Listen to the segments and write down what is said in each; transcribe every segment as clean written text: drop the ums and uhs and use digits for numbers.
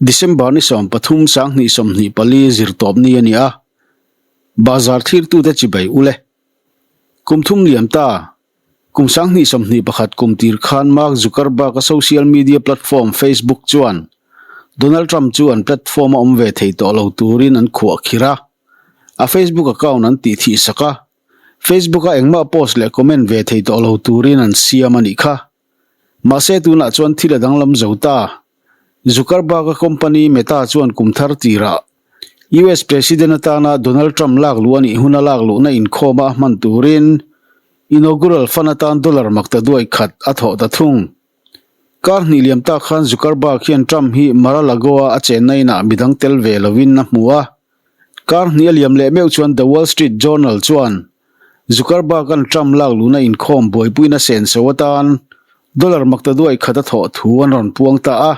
December ni 13 2024 zirtawpni a ni a, bazar thlirtute chibai ul e. Kum thum liam ta, kum 2021 kum tir khan Mark Zuckerberg-a social media platform Facebook chuan Donald Trump chu an platform a awm ve thei tawh lo turin an khuah khir a, a Facebook account an tih thih sak a, Facebook-a engmah post leh comment ve thei tawh lo turin an siam a nih kha. Mahse tunah chuan thil a danglam zo ta. Zuckerberg-a company Meta chuan kum thar tirah US President atana Donald Trump lak luh a nih huna lak luhna inkhawma a hman turin inaugural fund atan dollar makta duai khat a thawh ta thung. Kar hnih liam tak khan Zuckerberg hian Trump hi Mar-a-Lago-a a chenna inah midang tel ve lovin a hmu a. Kar hnih a liam leh meuh chuan The Wall Street Journal chuan Zuckerberg-a'n Trump lak luhna inkhawm buaipuina senso atan dollar makta duai khat a thawh thu an rawn puang ta a.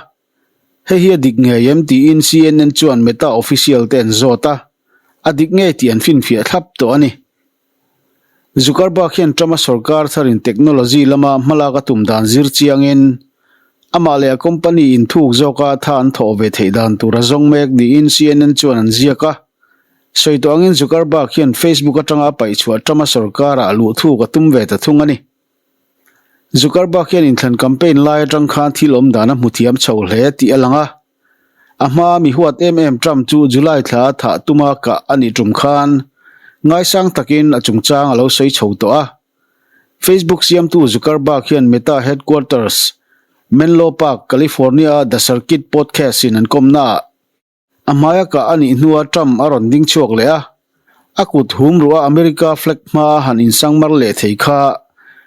Hei hi a dik ngei em tiin CNN chuan Meta official te an zawt a, a dik ngei tih an finfiah thlap tawh a ni. Zuckerberg hian Trump-a sorkar tharin technology lama hmalak a tum dan zir chiangin amah leh a company inthuk zawka tha an thawh ve theih dan tur a zawng mek niin CNN chuan an ziak a. Sawi tawh angin Zuckerberg hian Facebook atanga a paih chhuah Trump-a sorkarah luhthuk a tum ve ta thung a ni. Zuckerberg hian inthlan campaign lai atang khan thil awm dan a hmu thiam chho hle tih a lang a. A hmaa mi huat em em Trump chu July thla a thah tuma kah a nih tum khan ngaisang takin a chungchang a lo sawi chho tawh a. Facebook siamtu Zuckerberg hian Meta headquarters, Menlo Park, California-a The Circuit podcast-in an kawmnaah a hmaia kah a nih hnua Trump a rawn ding chhuak leh a, a kut hum ruh a America flag hmaa han insangmar leh thei kha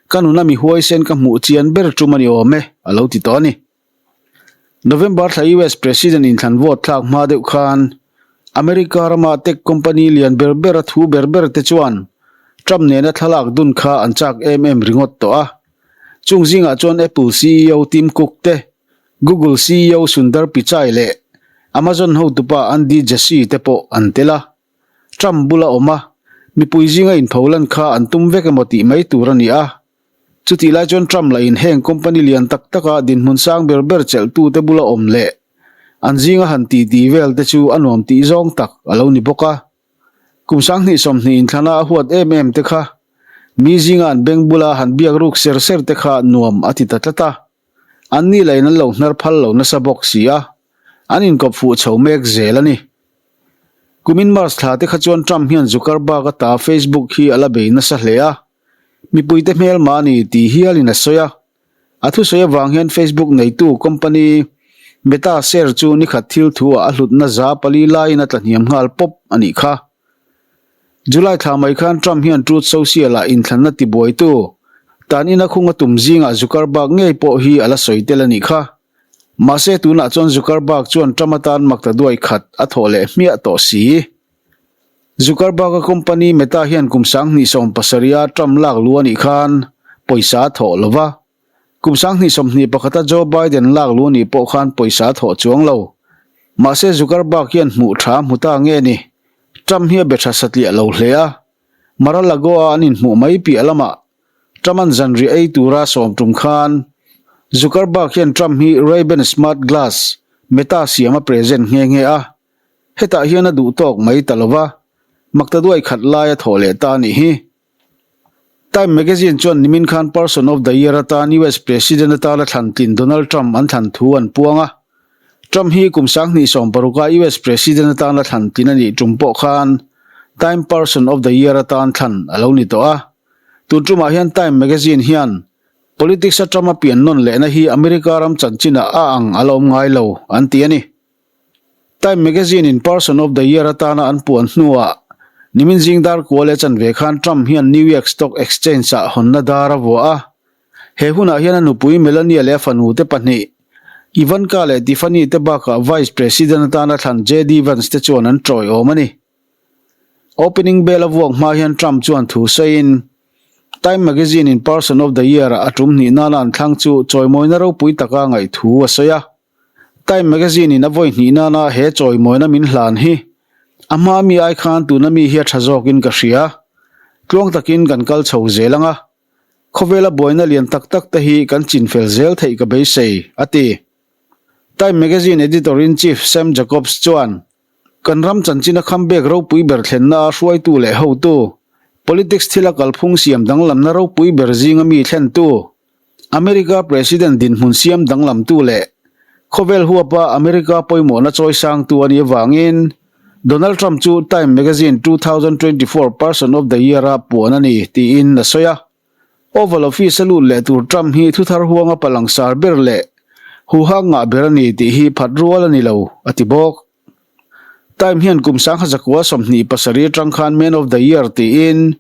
ka nuna mi huaisen ka hmuh chian ber tum a ni awm e, a lo ti tawh a ni. November thla US President inthlan vote thlak hma deuh khan America rama tech company lian ber ber a thu ber ber te chuan Trump nena thlalak dun kha an chak em em ringawt tawh a. Chung zingah chuan Apple CEO Tim Cook te, Google CEO Sundar Pichai leh Amazon hotupa Andy Jassy te pawh an tel a. Trump bula awm a, mipui zinga inpholan kha an tum vek emaw tih mai tur a ni a. Chutih lai chuan Trump lahin heng company lian tak taka dinhmun sang ber ber chelhtute bula awm leh an zinga han titi vel te chu a nuam tih zawng tak a lo ni bawk a. Kum 2020 inthlana a huat em em te kha mi zinga an beng bula han biak ruk ser ser te kha nuam a ti ta tlat a. Anni lahin an lo hnar phal lo nasa bawk si a, an inkawp fuh chho mek zel a ni. Kumin March thla te kha chuan Trump hian Zuckerberg-a ta Facebook hi a la bei nasa hle a. Mipuite hmelma a ni tih hialin a sawi a. A thusawi avang hian Facebook neitu company Meta share chu nikhat thil thuah a hlutna 400 laiin a tlahniam nghal pawp a nih kha. July thla mai khan Trump hian Truth Social-ah inthlanna tibuaitu tan ina khung a tum zingah Zuckerberg ngei pawh hi a la sawi tel a nih kha. Mahse tunah chuan Zuckerberg chuan Trump atan makta duai khat a thawh leh hmiah tawh si. Zuckerberg-a company Meta hian kum 2017-a Trump lak lu a nih khan pawisa a thawh lo va. Kum 2021-a Joe Biden lak lu a nih pawh khan pawisa a thawh chuang lo. Mahse Zuckerberg hian hmuh tha hmu ta nge ni? Trump hi a be tha satliah lo hle a. Mar-a-Lago-a an inhmuh mai piah lamah Trump-a'n zanriah ei tura sawm tum khan Zuckerberg hian Trump hi Ray-Ban Smart Glass Meta siam a present nghe nghe a. Hetah hian a duh tawk mai ta lo va, makta duai khat lai a thawh leh ta a nih hi. Time magazine chuan nimin khan Person of the Year atan US President atana thlan tlin Donald Trump an thlan thu an puang a. Trump hi kum 2016 a US President atana thlan tlin a nih tum pawh khan Time Person of the Year atan thlan a lo ni tawh a. Tun tumah hian Time magazine hian Politics a Trump a pian nawn lehna hi America ram chanchinah a ang a la awm ngai lo an ti a ni. Time magazine-in Person of the Year atana an puan hnuah nimin zing dar kua leh chanve khan Trump hian New York Stock Exchange-ah hawnna dar a vuah a. He hunah hian a nupui Melania leh a fanute pahnih, Ivanka leh Tiffany te bakah Vice President atana thlan JD Vance te chuan an tawiawm a ni. Opening bell a vuak hma hian Trump chuan thu sawiin, Time magazine-in Person of the Year-ah a tum hnih nana an thlang chu chawimawina ropui taka ngaih thu a sawi a. Time magazine-in a vawi hnih nana he chawimawina min hlan hi a hma mi ai khan tuna mi hi a tha zawkin ka hria. Tluang takin kan kal chho zel ang a, khawvela buaina lian tak tak te hi kan chinfel zel theih ka beisei, a ti. Time Magazine Editor-in-Chief Sam Jacobs chuan, Kan ram chanchina khambek ropui ber thlenna a hruaitu leh hotu, politics thila kalphung siam danglamna ropui ber zinga mi thlentu, America President dinhmun siam danglamtu leh khawvel huapa America pawimawhna chawisangtu a nih avangin Donald Trump chu Time Magazine 2024 Person of the Year-a puan a ni, tiin a sawi a. Oval Office-a lut leh tur Trump hi thuthar huanga palangsar ber leh huhang ngah ber a ni tih hi phat rual a ni lo, a ti bawk. Time hian kum sangha zakua 27 atang khan Man of the Year tiin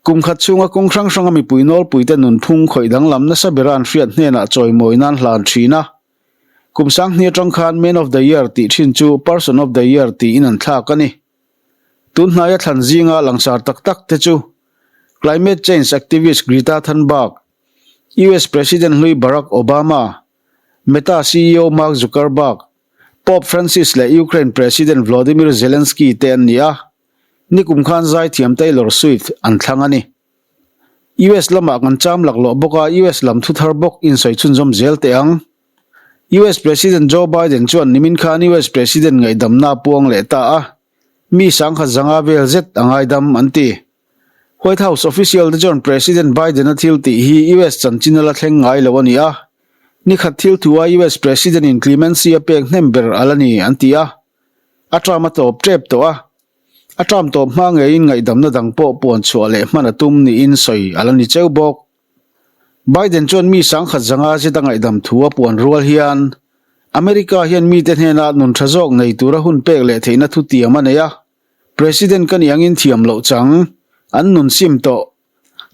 kum khat chhunga kawng hrang hranga mipui nawlpuite nunphung khawih danglam nasa bera an hriat hnenah chawimawi nan hlan thin a. Kum sanghnih atang khan Man of the Year tih thin chu Person of the Year tiin an thlak a ni. Tun hnaia thlan zinga langsar tak tak te chu Climate change activist Greta Thunberg, US President hlui Barack Obama, Meta ceo Mark Zuckerberg, Pope Francis leh Ukraine President Volodymyr Zelensky te an ni a, nikum khan zaithiam Taylor Swift an thlang a ni. US lamah kan cham laklawh bawk a, US lam thuthar bawk insawi chhunzawm zel teh ang. US President Joe Biden chuan nimin khan US President ngaihdamna a puang leh ta a, mi sangkhat zanga vel zet a ngaidam an ti. White House official te chuan President Biden-a thil tih hi US chanchin a la thleng ngai lo a ni a, nikhat thil thu a US President in clemency a pek hnem ber a la ni an ti a, a term a tawp tep tawh a, a term tawp hma ngeiin ngaihdamna dang pawh puan chhuah leh hman a tum niin sawi a la ni cheu bawk. Biden chuan mi sangkhat zanga zet a ngaihdam thu a puan rual hian America hian mite hnena nun tha zawk nei tura hun pek leh theihna thutiam a nei a, President ka nih angin thiam loh chang, an nun sim tawh.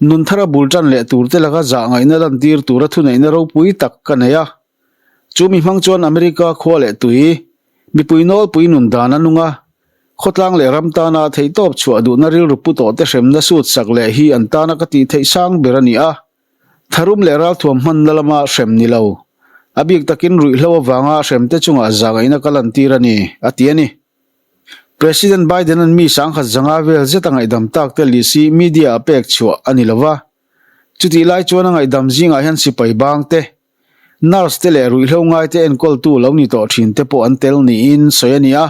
Nun thara bul tan leh turte laka zah ngaihna lantir tura thuneihna ropui tak ka nei a. Chu mi hmang chuan America khua leh tui, mipui nawlpui nun dan a nung a, khawtlang leh ram tana theihtawp chhuah duhna rilru pu tawhte hremna sut sak leh hi an tana ka tih theih sang ber a ni a. Tharum leh ralthuam hmanna lama hrem ni lo, a bik takin ruihhlo avanga hremte chungah zah ngaihna ka lantir a ni, a ti a ni. President Biden-a'n mi sangkhat zanga vel zet a ngaihdam tak te list hi media-ah pek chhuah a ni lo va. Chutih lai chuan a ngaihdam zingah hian sipai bang te, nurse te leh ruihhlo ngaite enkawltu lo ni tawh thin te pawh an tel niin sawi a ni a.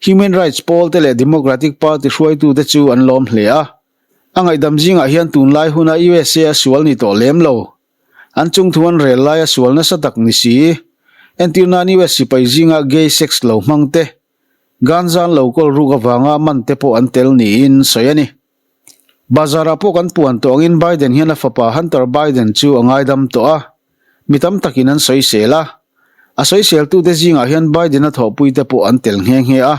Human Rights pawl te leh Democratic Party hruaitute chu an lawm hle a. A ngaihdam zingah hian tunlai huna USA a sual ni tawh lem lo. An chungthu an rel laia sual nasa tak ni si. Entir nan US sipai zinga gay sex lo hmang te, gun zan lo kawl ruk avanga man te pawh an tel niin sawi a ni. Bazarah pawh kan puan tawh angin Biden hian a fapa Hunter Biden chu a ngaidam tawh a, mi tam takin an sawisel a. A sawiseltute zingah hian Biden-a thawhpuite pawh an tel nghe nghe a.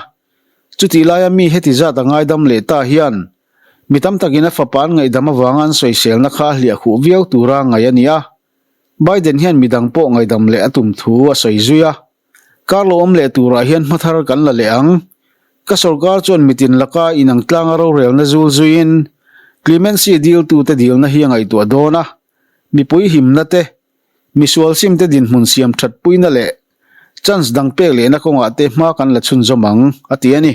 Chutih laia mi heti zat a ngaidam leh ta hian mi tam takin a fapa an ngaihdam avanga an sawiselna kha a hliah khuh viau tura ngaih a ni a. Biden hian midang pawh ngaihdam leh a tum thu a sawi zui a. Kar lo awm leh turah hian hma thar kan la leh ang. Ka sorkar chuan mitin laka inang tlanga rorelna zul zuiin clemency diltute dilna hi a ngaihtuah dawn a, mipui himna te, misual simte dinhmun siam thatpuina leh chance dang pek lehna kawngah te hma kan la chhunzawm ang, a ti a ni.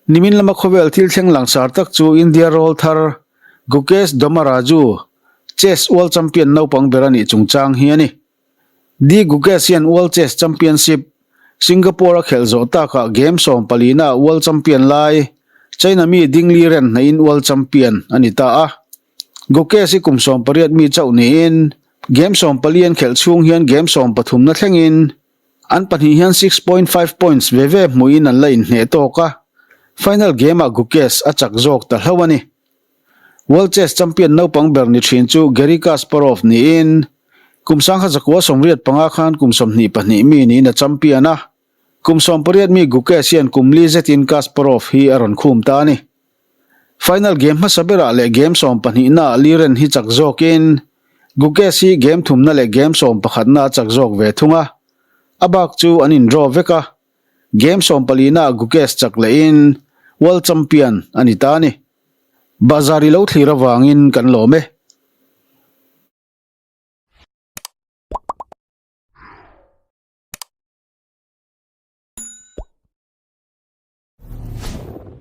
Nimin lama khawvel thil thleng langsar tak chu India rawl thar Gukesh Dommaraju, Chess World Champion naupang ber a nih chungchang hi a ni. D Gukesh hian World Chess Championship, Singapore a khelh zawh takah game sawmpalina ah World Champion lai China mi Ding Liren hnaihin World Champion a ni ta a. Gukesh hi kum 18 mi chauh niin game 14 an khelh chhung hian game 13 na thlengin an pahnih hian 6.5 points ve ve hmuhin an la inhneh tawk a, final game-ah Gukesh a chak zawk ta hlauh a ni. World Chess Champion naupang ber ni thin chu Garry Kasparov niin kum 1985 khan kum 22 mi niin a champion a, kum 18 mi Gukesh hian kum li zetin Kasparov hi a rawn khum ta a ni. Final game hmasa berah leh game sawmpahnihnaah Liren hi chak zawkin Gukesh hi game thumna leh game sawmpakhatna a chak zawk ve thung a, a bak chu an in draw vek a, game sawmpalinaah Gukesh chak lehin World Champion a ni ta a ni. Bazar i lo thlir avangin kan lawm e.